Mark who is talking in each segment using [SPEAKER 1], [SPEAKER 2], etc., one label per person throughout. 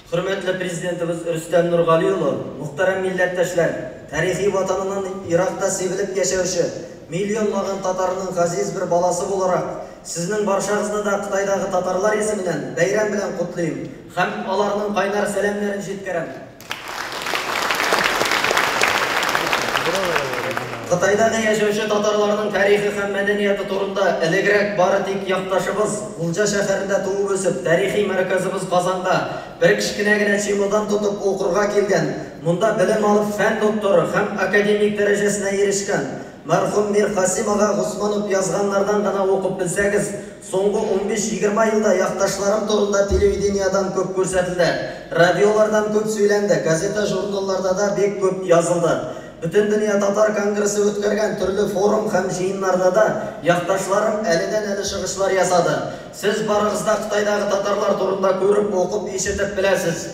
[SPEAKER 1] Хөрмәтле Президентыбыз Рөстәм Нургали улы, мөхтәрәм милләттәшләр, тарихи ватаныннан еракта сибелеп яшәүче миллионлаган татарның газиз бер баласы буларак, сезнең барчагызны да Кытайдагы татарлар исеменнән бәйрәм белән котлыйм һәм аларның кайнар сәламнәрен җиткерәм. Кытайдагы яшәүче татарларның тарихы һәм мәдәнияте турында элегрәк бары тик якташыбыз, Кулҗа шәһәрендә туып үсеп, тарихи мәркәзебез Казанга бер кечкенә генә чемодан тотып укырга килгән, монда белем алып фән докторы һәм академик дәрәҗәсенә ирешкән мәрхүм Миркасим ага Госманов язганнардан гына укып белсәгез, соңгы 15-20 елда якташларым турында телевидениедан күп күрсәтелде, радиолардан күп сөйләнде, газета-журналларда да бик күп язылды. Бөтендөнья татар конгрессы үткәргән төрле форум һәм җыеннарда да якташларым әледән-әле чыгышлар ясады. Сез барыгыз да Кытайдагы татарлар турында күреп, укып, ишетеп беләсез.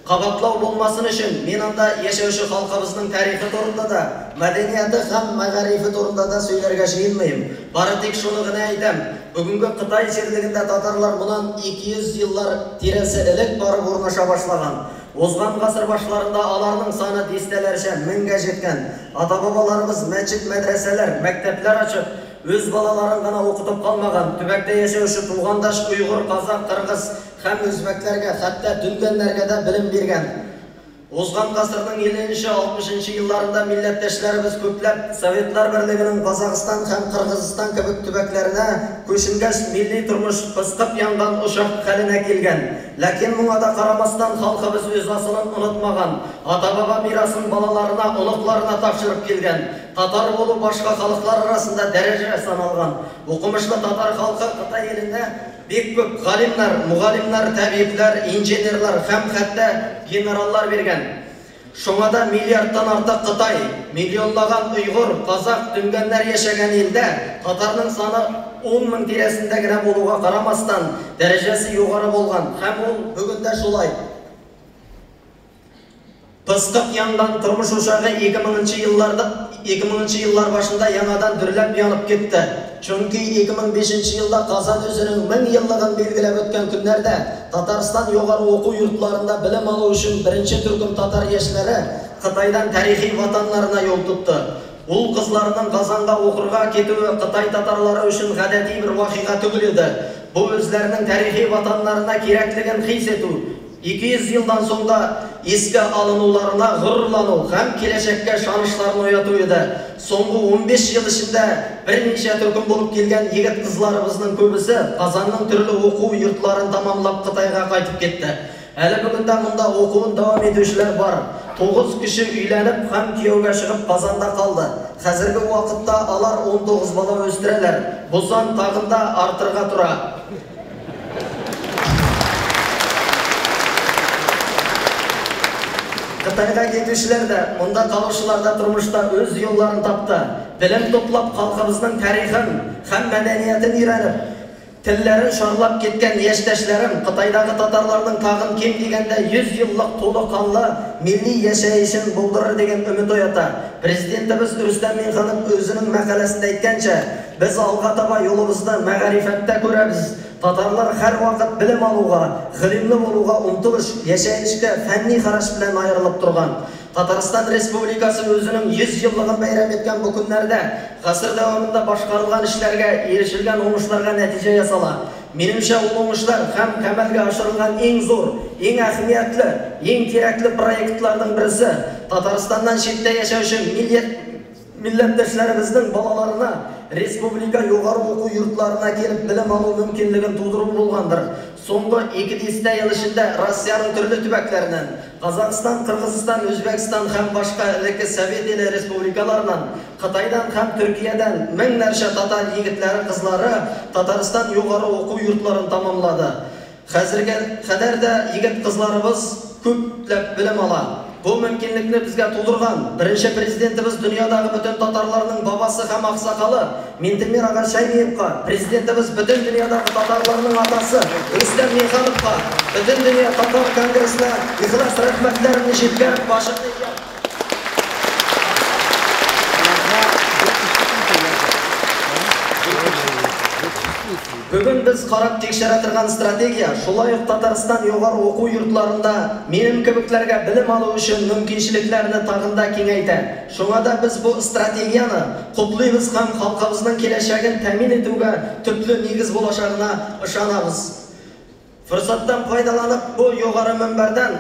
[SPEAKER 1] Кабатлау булмасын өчен, мин анда яшәүче халкыбызның тарихы турында да, мәдәнияте һәм мәгарифе турында да сөйләргә җыенмыйм. Бары тик шуны гына әйтәм, бүгенге Кытай җирлегендә татарлар моннан 200 еллар тирәсе элек барып урнаша башлаган. Узган гасыр башларында аларның саны дистәләрчә меңгә җиткән. Ата-бабаларыбыз мәчет, мәдрәсәләр, мәктәпләр ачып, үз балаларын гына укытып калмаган, төбәктә яшәүче тугандаш уйгыр, казак, кыргыз һәм үзбәкләргә, хәтта дүнгәннәргә дә белем биргән. Узган гасырның 50-60 елларында милләттәшләребез күпләп Советлар Берлегенең Казахстан һәм Кыргызстан кебек төбәкләренә күченгәч, милли тормыш пыскып янган учак хәленә килгән. Ләкин моңа да карамастан халкыбыз үз асылын онытмаган, ата-баба мирасын балаларына, оныкларына тапшырып килгән. Татар булу башка халыклар арасында дәрәҗә саналган. Укымышлы татар халкы Кытай илендә бик күп галимнәр, мөгаллимнәр, табиблар, инженерлар һәм хәтта генераллар биргән. Шуңа да миллиардтан артык Кытай, миллионлаган уйгыр, казак, дүнгәннәр яшәгән илдә татарның саны 10 мең тирәсендә генә булуга карамастан, дәрәҗәсе югары булган һәм ул бүген дә шулай. Пыскып янган тормыш учагы 2000 еллар башында яңадан дөрләп янып китте. Чөнки 2005 елда Казан үзенең 1000 еллыгын билгеләп үткән көннәрдә Татарстан югары уку йортларында белем алу өчен беренче төркем татар яшьләре Кытайдан тарихи ватаннарына юл тотты. Ул кызларның Казанга укырга китүе Кытай татарлары өчен гадәти бер вакыйга түгел иде. Бу үзләренең тарихи ватаннарына кирәклеген хис итү, 200 елдан соң да искә алынуларына горурлану һәм киләчәккә ышанычларын уяту иде. Соңгы 15 ел эчендә берничә төркем булып килгән егет кызларыбызның күбесе Казанның төрле уку йортларын тамамлап Кытайга кайтып китте. Әле бүген дә монда укуын дәвам итүчеләр бар. 9 кеше өйләнеп һәм кияүгә чыгып Казанда калды. Хәзерге вакытта алар 19 бала үстерәләр. Бу сан тагын да артырга тора. Кытайга китүчеләр дә, монда калучылар да тормышта үз юлларын тапты. Белем туплап халкыбызның тарихын һәм мәдәниятен өйрәнеп, телләрен шарлап киткән яшьтәшләрем Кытайдагы татарларның тагын ким дигәндә 100 еллык тулы канлы милли яшәешен булдырыр дигән өмет уята. Президентыбыз Рөстәм Миңнеханов үзенең мәкаләсендә әйткәнчә, без алга таба юлыбызны мәгарифәттә күрәбез. Татарлар һәр вакыт белем алуга, гыйлемле булуга омтылыш, яшәешкә фәнни караш белән аерылып торган. Татарстан Республикасы үзенең 100 еллыгын бәйрәм иткән бу көннәрдә гасыр дәвамында башкарылган эшләргә, ирешелгән уңышларга нәтиҗә ясала. Минемчә, ул уңышлар һәм гамәлгә ашырылган иң зур, иң әһәмиятле, иң кирәкле проектларның берсе Татарстаннан читтә яшәүче милләттәшләребезнең балаларына республика югары уку йортларына килеп белем алу мөмкинлеген тудыру булгандыр. Соңгы 2 дистә ел эчендә Россиянең төрле төбәкләреннән, Казахстан, Кыргызстан, Үзбәкстан һәм башка элекке Совет иле республикаларыннан, Кытайдан һәм Төркиядән меңнәрчә татар егетләре, кызлары Татарстан югары уку йортларын тамамлады. Хәзергә кадәр дә егет кызларыбыз күпләп белем ала. Бу мөмкинлекне безгә тудырган беренче президентыбыз дөньядагы бөтен татарларның бабасы һәм аксакалы Минтимер ага Шаймиевка, президентыбыз бөтен дөньядагы татарларның атасы Рөстәм Миңнехановка, бөтен дөнья татар конгрессына ихлас рәхмәтләремне җиткереп башымны иям. Бүген без карап тикшерә торган стратегия шулай ук Татарстан югары уку йортларында минем кебекләргә белем алу өчен мөмкинчелекләрне тагын да киңәйтә. Шуңа да без бу стратегияне хуплыйбыз һәм халкыбызның киләчәген тәэмин итүгә төпле нигез булачагына ышанабыз. Форсаттан файдаланып, бу югары мөнбәрдән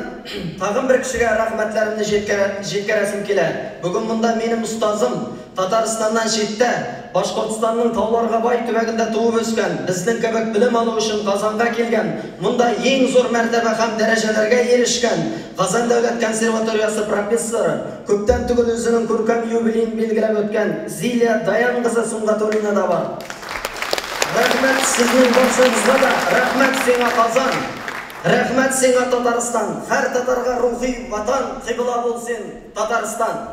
[SPEAKER 1] тагын бер кешегә рәхмәтләремне җиткерәсем килә. Бүген монда минем остазым, Татарстаннан читтә, Башкортстанның тауларга бай төбәгендә туып үскән, безнең кебек белем алу өчен Казанга килгән, монда иң зур мәртәбә һәм дәрәҗәләргә ирешкән Казан дәүләт консерваториясе профессоры, күптән түгел үзенең күркәм юбилеен билгеләп үткән Зилия Даян кызы Сөнгатуллина да бар. Рәхмәт сезнең барчагызга да, рәхмәт сиңа, Казан! Рәхмәт сиңа, Татарстан! Һәр татарга рухи ватан, кыйбла бул син, Татарстан!